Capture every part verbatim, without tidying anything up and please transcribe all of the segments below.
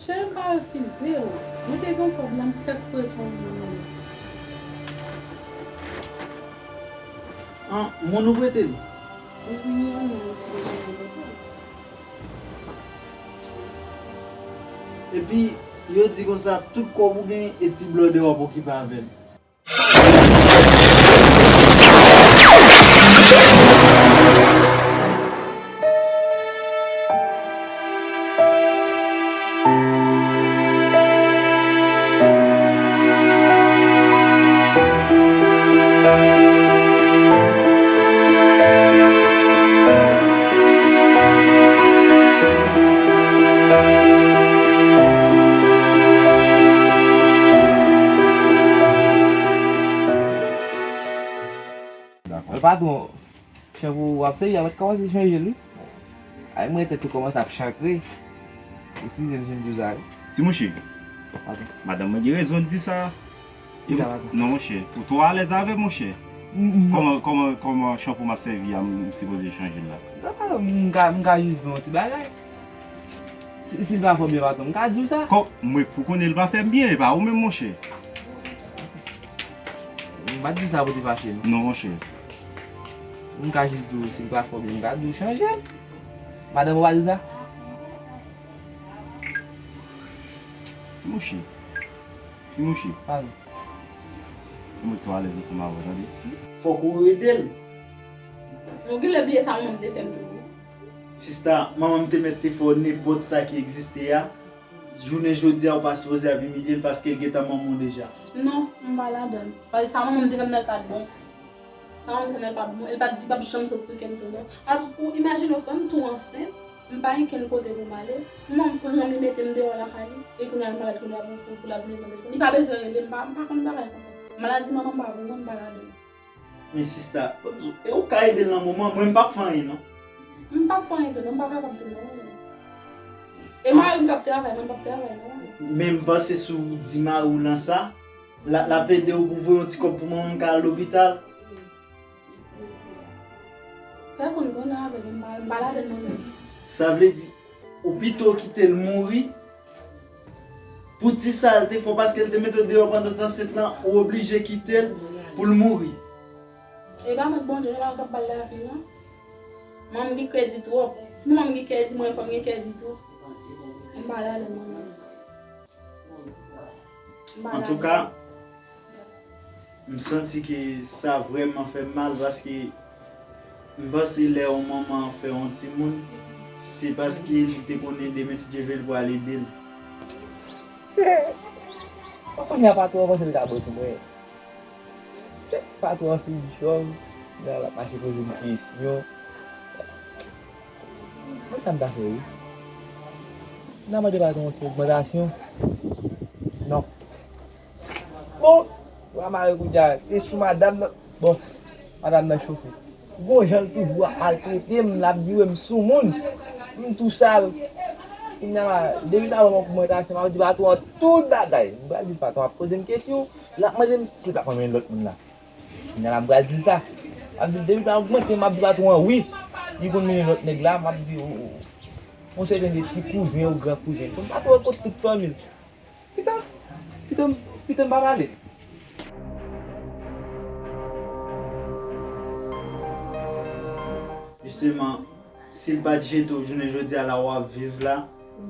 Chè, m pa refize w. Mwen te gen yon kòb la, m fèk prete yon moun. An, moun ou prete l? Wi, yon moun ki deja gen kòb. Epi, yo di konsa, tout kòb ou gen, e ti blòdè w ap okipe avè l. Dakò. Patwon, chan pou w ap sèvi a mèt kòmanse chanje l wi. Ay, mwen tèt ou kòmanse ap chankre. Eskize m si m di w sa wi. Ti mouche. Patwon. Madanm mwen gen rezon l di sa. Ki sa, patwon? Non, monchè. Ou twò alèz avè m, monchè. Mm, mm. Kòman, kòman, kòman chan pou m ap sèvi a, m sipoze chanje l la? Non, patwon, m ka, m ka jis ba w yon ti bagay. Si, si l pa fè w byen, patwon, m ka di w sa. Kò, mwen pou konnen l pa fè m byen, e pa ou menm, monchè. M pa t di w sa pou te fache, non. Non, monchè. M ka jis di w, si l pa fè w byen, m ka di w chanje l. Madanm ou pa di w sa? Ti mouche. Ti mouche. Pale. Mwen twò alèz ansanm avè w, tande? Fòk ou rede l. Nou genlè bliye sa manman m te fè m tou, wi. Sista, manman m te mèt te fè w nenpòt sa ki egziste a. Jounen jodi a, ou pa sipoze ap imilye l paske l gentan manman w deja. Non, m pa ladan l. Paske sa manman m te fè m nan l pa t bon. Sa manman m fè m nan l pa t bon. E l pa t, li p ap janm sot sou kè m tou, non. Al, ou imajine w, frè m tou ansent. M pa gen kenn kote pou m ale. Manman m pou l rann li mete m deyò lakay li. E kounye a l malad, kounye a pou, pou, pou l ap vin mande. Li pa bezwen rele m, m pa, m pa konn bagay konsa. Maladi manman m pa bon, non, m pa ladan l. Men sista, e ou ka ede l nan moman, mwen m p ap fè anyen non. M p ap fè anyen tou non, m pa kapab tou non. E mari m k ap travay, mwen m p ap travay non. Men m panse si w di mari w lan sa, l a, l ap ede w pou voye yon ti kòb pou manman m ka al lopital. Fè konn konnen avè l, m pa, m pa ladan l mwen menm. Sa vle di, ou pito kite l mouri, pou ti sa l te fè w, paske l te mete w deyò pandan w t ansent lan, ou oblije kite l pou l mouri. E pa mwen k Bondye, non, pa mwen k ap ba l lavi, non. Manman m gen kredi twòp. Si manman m gen kredi, mwen fò m gen kredi tou. M pa ladan l mwen menm. M pa ladan l. Antouka, m santi ke sa vrèman fè m mal, paske m panse lè yon manman fè yon timoun, se paske li te konnen demen, si Dye vle, li pral ede l. Se, mwen kounye a pa twò panse l ka bon sou mwen. Se pa twò anfil chòv, la, l ap mache poze m kesyon. Mwen sa m ta fè, wi. M ta mande patwon yon ti ogmantasyon. Non. Bon, w a mare kounye a, se sou madanm nan. Bon, madanm nan chofe. Gon jan l toujou ap maltrete m, l ap vire m soumoun. M tou sal. Kounye a la, depi l ta ban m ogmantasyon, m ap di patwon an tout bagay. M pral di patwon ap poze m kesyon, l ap mande m si l pa konn yon lòt moun la. Kounye a la, m pral di l sa. M ap di l, depi l pa ogmante, m ap di patwon an wi. Li konn mennen lòt nèg la, m ap di, o, o, o. Yon sèten de ti kouzen ou gran kouzen. Konn pa twò kot tout fanmi l. Pito, pito, pito m pa pale. Jisteman, si l pa t jete w jounen jodi a la w ap viv la,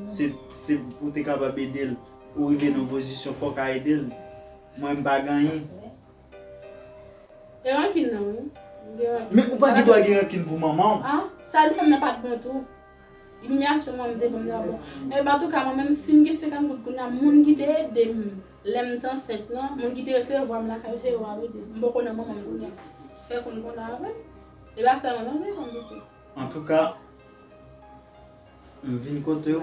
se, se pou w te kapab ede l. Ou rive nan yon pozisyon, fò w ka ede l. Mwen, m pa gen anyen. Gen rankin nan, wi. M gen rankin. Men ou pa gen dwa gen rankin pou manman w. Ah, sa l fè m nan pa t bon tou. Imilyasyon manman m te ban m nan bon. E antouka, mwen menm, si m gen senkant goud kounye a, moun ki te ede m lè m t ansent lan, moun ki te resevwa m lakay yo, se yo a ede m. M poko nan manman m kounye a. Fè konn konn avè m. E pa sèlman nan telefòn pitit. Antouka, m vin kote w.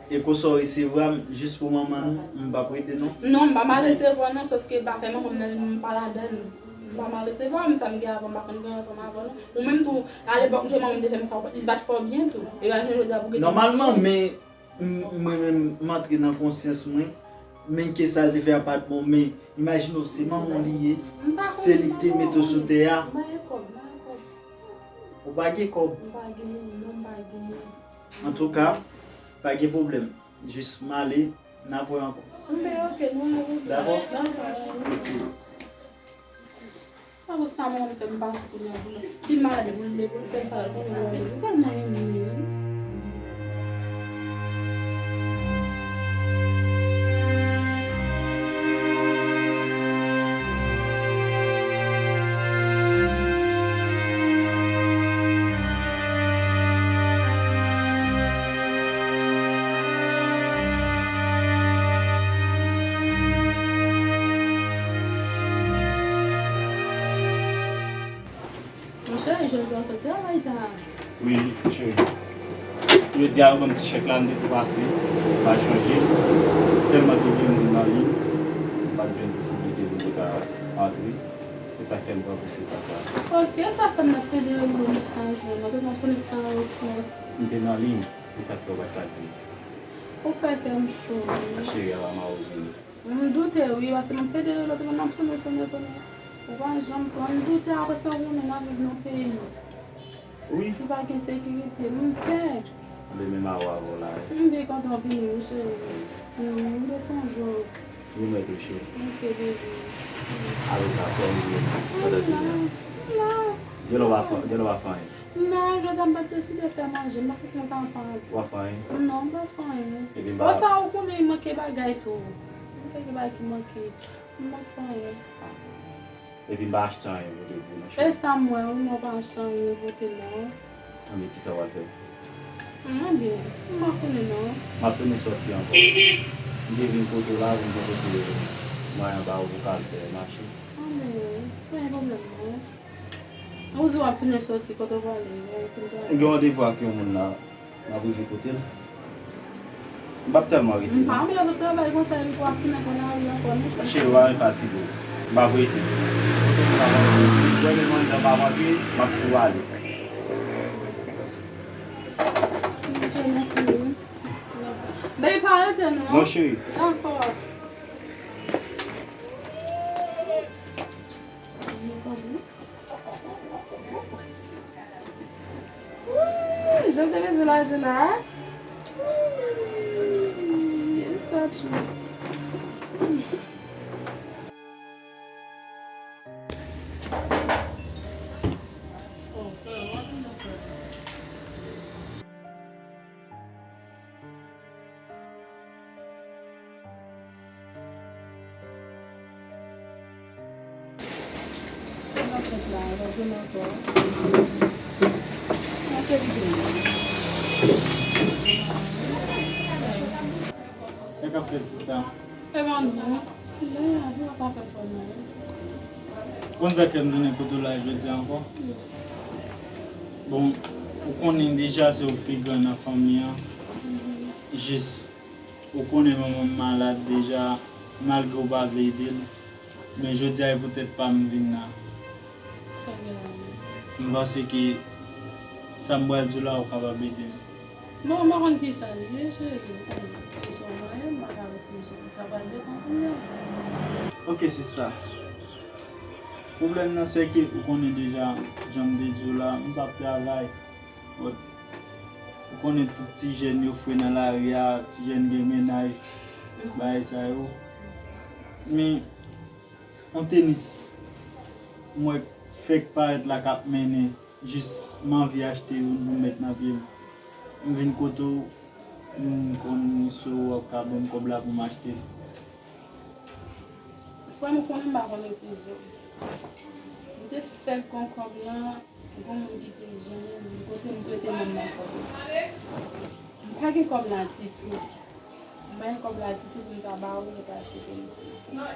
E konsa w resevwa m jis pou manman nou, m p ap rete non. Non, m pa mal resevwa non, sòf ke bagay manman m nan, m pa ladan l. M pa mal resevwa, m sa m gen avan, m pa konn gen ansanm avè w non. Ou menm tou, alepòk, jan manman m te fè m sa, li pa t fè w byen tou. E pa jan jodi a pou gen. Nòmalman, men m, mwen menm, m antre nan konsyans mwen, menm ke sa l te fè a pa t bon, men imajine w, se manman w li ye, se li k te mete w sou tè a. M pa gen kòb, m pa gen kòb. Ou pa gen kòb? M pa gen, non, m pa gen. Antouka, pa gen pwoblèm. Jis m ale, n ap wè ankò. Anben, ok, nou ale. Dakò? Dakò. Ok. Sa pou sa, mwen, m fè m pase pou nou. Li malad, pou l, pou l fè sa, pou l, m tèlman renmen li. Monchè, jodi a w sot travay ta? Wi, cheri. Jodi a, yo ban m ti chèk la, m te tou pase, m pa chanje. Tèlman te gen moun nan liy, m pa t jwenn posiblite pou m te ka antre. Se sa k fè m pran posiblite sa. Ok, sa fè m ap pede yo moun pa jwenn. Mwen te nan sonnen san repons. M te nan liy, se sa k fè w pa t ka vini. Ou fè kè m cho, wi. Cheri, a la mawozo. M doute wi, paske m pede rele w telefòn nan, m sonnen, sonnen, sonnen. Ou pa janm pran. M doute, apre sa, ou konnen n ap viv nan peyi. Wi. Ki pa gen sekirite. M pè. M te menm avè w la. M byen kontan w vini, wi, cheri. M te sonje w. Wi, mèt wi, cheri. Ok, bebe. Alò, sa, sa w vle pandan vini an? M la. Gen lè w pa fè, gen lè w pa fè anyen. Non, jodi a m pa t deside fè manje, m pa santi m ka fè anyen. W ap fè anyen? Non, m p ap fè anyen. Epi m pa... Bon, sa ou konnen, manke bagay tou. M gen bagay ki manke. M p ap fè anyen. Epi m pa achte anyen pote pou nou, cheri. E sa m wè, wi, non, w pa achte anyen pote, non. Anben, kisa w al fè? Anben, m pa konnen, non. M ap tounen sòti ankò. M te vin kote w la, vin kote mwen anba ou pou ka al fè mache. Anben, pa gen pwoblèm, non. Ou di w ap tounen sòti, kote w prale? Ou fin travay? M gen randevou ak yon moun la, m ap rive kote l. M p ap tèlman rete, non. M pa anvi lè w travay konsa, epi w ap tounen pran lari ankò, non. Cheri, w pa fatige w. M p ap rete. Kote moun la, si m wè menm andan m ap antre, m ap tou ale. Ok, mèsi, wi. Baby, pa rete, non. Non, cheri. Dakò. Ooh, jan m te bezwen lajan la. Ooh, e sa tchou. Sa k ap fèt, sista? Epa non. Lè a, nou pa fè fò non. Konn sa k fè m tounen kote w la jodi a ankò? Bon, ou konnen deja se ou k pi gran nan fanmi an. Jis, ou konnen manman m malad deja, malgre ou pa vle ede l. Men jodi a, e poutèt pa m vin la. Sa gen la menm? M panse ke sa m pral di w la, ou kapab ede m. Bon, m pa konn kisa l ye, cheri. Ou konn, kesyon mwayen, m pa ka refize w. Sa pral depann kounye a. Ok, sista. Pwoblèm nan, se ke ou konnen deja, jan m te di w la, m p ap travay. But, ou konnen tout ti jèn yo fre nan lari a, ti jèn gen mennaj, bagay sa yo. Men, yon tenis, m wè fèk parèt la k ap mennen, jis m anvi achte youn pou m met nan pye m. M vin kote w, m konn si w ap ka ban m kòb la pou m achte. Frè m, ou konnen m pa konn refize w. M te fèk gon kòb la, gon moun ki te jwenn li kote m prete moun nan kòb la. M pa gen kòb la ditou. M pa gen kòb la ditou pou m ta ba ou, ou ta achte tenis la.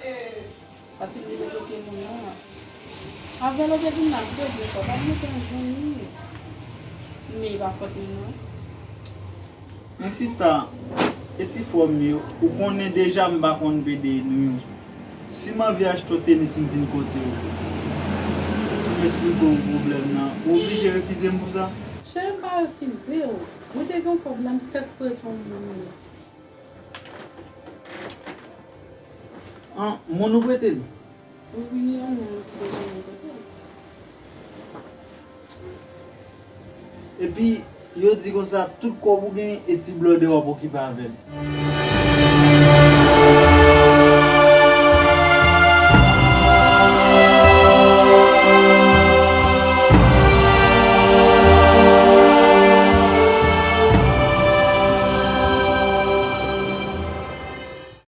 Paske m te bloke moun nan. Avè l ou te vin la, m te vle kòb, pa m te jwenn li. Men e pa fòt mwen non. Men sista, e ti frè m yo, ou konnen deja m pa konn pede nou yo. Si m anvi achte w tenis, m vin kote w. M esplike w pwoblèm nan, ou oblije refize m pou sa? Cheri, m pa refize w. Mwen te gen yon kòb la, m fèk prete yon moun li. An, moun ou prete l? Wi, an moun ki te jwenn kote. Epi, Yo di konsa, tout kòb ou gen e ti blòdè w ap okipe avè l.